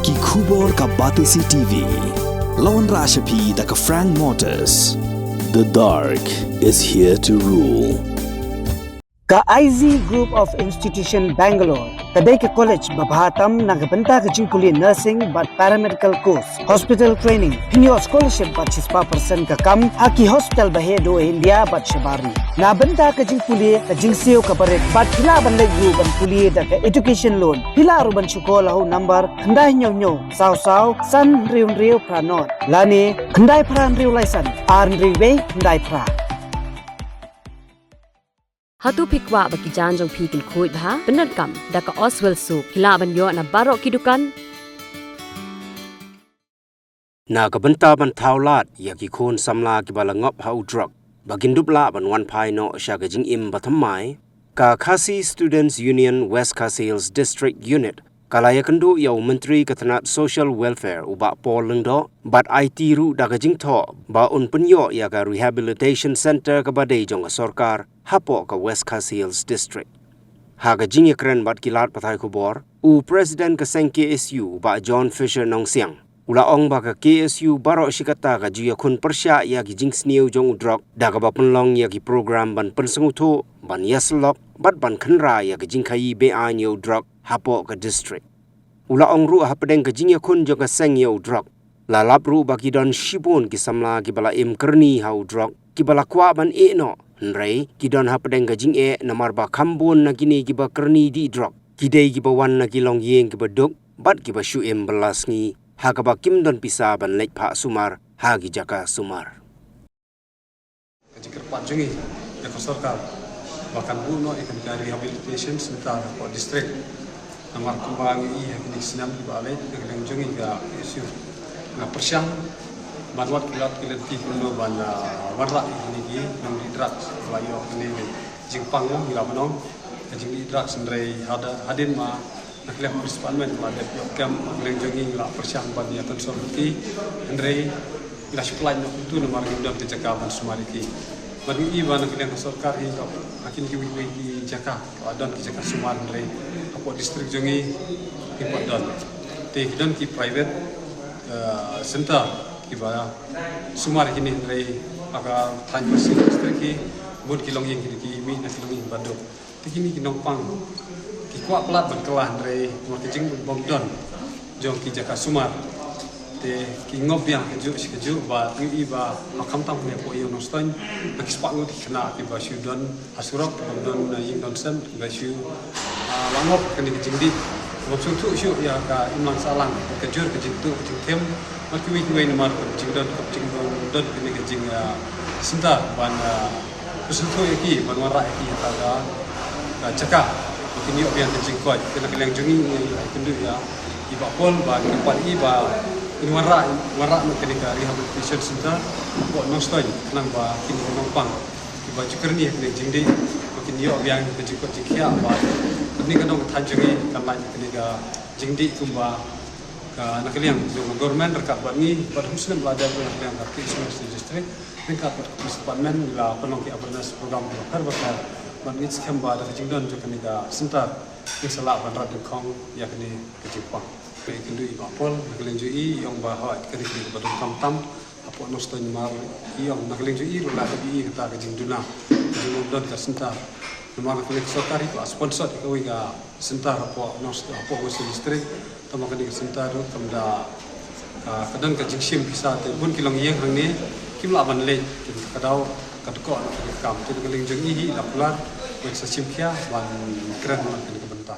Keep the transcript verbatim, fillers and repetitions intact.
Ki khubor ka Batesi T V. La wanrah sha phi da ka Frank Motors. The dark is here to rule. Ka I Z Group of Institution Bangalore ka dei ka college ba bha tam na ka bynta ka jingpule nursing bad paramedical course, hospital training, pynïoh scholarship bad shispah percent ka kam ha ki hospital ba heh duh India bad shabar ri. Na bynta ka jingpule ka jingsiew kaba rit bad phi lah ban leit ruh ban pule da ka education loan. Phi lah ruh ban shu call ha u number khyndai hynñiew hynñiew saw saw san hynriew hynriew phra nod lane khyndai phra hynriew lai san ar hynriew wei khyndai phra. Hato phi kwah ba ki jaiñ jong phi kin khuid bha? Pyndonkam da ka Oswell Soap, phi lah ban ïoh na baroh ki dukan. Na ka bynta ban thaw lad ïa ki khun samla kiba la ngop ha u drok ba kin dup lah ban wan phai noh sha ka jingim ba thymmai, ka Khasi Students Union West Khasi Hills District Unit ka la ïakynduh ïa u Myntri ka tnat Social Welfare u Bah Paul Lyngdoh bad aiti ruh da ka jingthoh ba un pynïoh ïa ka Rehabilitation Centre kaba dei jong ka sorkar hapoh ka West Khasi Hills District. Ha ka jingïakren bad ki lad pathai khubor, u President ka seng K S U u Bah John Fisher Nongsiang u la ong ba ka K S U baroh shi katta ka ju ïakhun pyrshah ïa ki jingsniew jong u drok da kaba pynlong ïa ki program ban pynsngewthuh, ban ïasyllok bad ban khynra ïa ka jingkhaïi be-aiñ ïa u drok hapoh ka district. U la ong ruh hapdeng ka jingïakhun jong ka seng ïa u drok, la lap ruh ba ki don shibun ki samla kiba la im kyrni ha u drok kiba la kwah ban ïeh noh, hynrei ki don hapdeng ka jingeh namar ba kham bun na kine kiba kyrni dih drok ki dei kiba wan na ki longïing kiba duk bad kiba shu im bylla sngi ha kaba kim don pisa ban leit phah sumar ha ki jaka sumar. Ka jingkyrpad jong ngi ïa ka sorkar ba kan buh noh ïa ka rehabilitation centre hapoh district. Namar kumba ngi ïohi ha kine ki snem kiba la leit, na ka liang jong ngi ka issue nga pyrshang ban wad ki lad ki lynti kumno ban, ah, wanrah ïa kine ki nongdih drugs ba ïoh kine ki jingpang, ngi la ban ong ka jingdih drugs, hynrei hada hadien ma na ka liang police department la dep ïoh kem, na ka liang jong ngi la pyrshang ban ïa consult ïa ki, hynrei ngi la shu pynlait noh kumtu namar ngim don ka jaka ban sumar ïa ki. Bad ngi i ba na ka liang ka sorkar hi ka, ha kine kiwei kiwei ki jaka ka don ki jaka sumar, hynrei hapoh district jong ngi ngim pat don. Te ki don ki private, eh, centre kiba sumar ïa kine, hynrei ha ka thaiñ Khasi Hills District hi bun ki longïing ki mih na ki longïing ba duk. Te kine ki nongpang ki kwah palat ban kylla, hynrei namar ka jingbym don jong ki jaka sumar, te ki ngop biang kajuh shi kajuh. Bad ngi i ba ha, khamtam kane hapoh ïing Nongstoiñ, na ki spah ngut ki khynnah kiba shu don ha surok, kiba don, eh, ïing don sem, kiba shu, ah, la ngop kane ka jingdih. Ngop sngewthuh shuh ïa ka imlang sahlang, ka jur ka jingtuh ka jingthem bad kiwei kiwei namar ka jingdon, ka jingdon, don kane ka jing, ah, centre ban, ah, pynsngewthuh ïa ki, ban wanrah ïa ki ha ka, ka jaka ba kin ïoh biang ka jingkoit. Te na ka liang jong ngi ngi ïakynduh ïa i Bah Paul ba ngi kwah i ba kin wanrah, wanrah noh kane ka rehabilitation centre hapoh Nongstoiñ, khnang ba kine ki nongpang kiba ju kyrni ha kane ka jingdih ba kin ïoh biang ka jingkoit jingkhiah, bad kane ka dong ka thaiñ jong ngi kan lait kane ka jingdih kumba ka na ka liang jong ka government ryngkat bad ngi, bad hynrei snem ba la dep na ka liang ka Khasi Hills District ryngkat bad ka police department ngi la pynlong ki awareness program kiba pher bapher. Bad ngi skhem ba da ka jingdon jong kane ka centre ngin sa lah ban rat dyngkhong ïa kane ka jingpang. Ngi ïakynduh i Bah Paul, na ka liang jong i i ong ba hooid kane ka dei kaba donkam tam hapoh Nongstoiñ namar i ong na ka liang jong i ruh la dep i kata ka jingduna ka jingbym don ka centre. Namar na ka liang ka sorkar i kwah sponsor ïa kawei ka centre hapoh Nongstoiñ, hapoh Western District. Tangba kane ka centre ruh kam da, ah, ka don ka jingshim pisa, te bun ki longïing hangne kim lah ban leit, te ka daw ka dkoh na kane ka kam. Te na ka liang jong i hi i la kular ba in sa shim khia ban kren na kane ka bynta.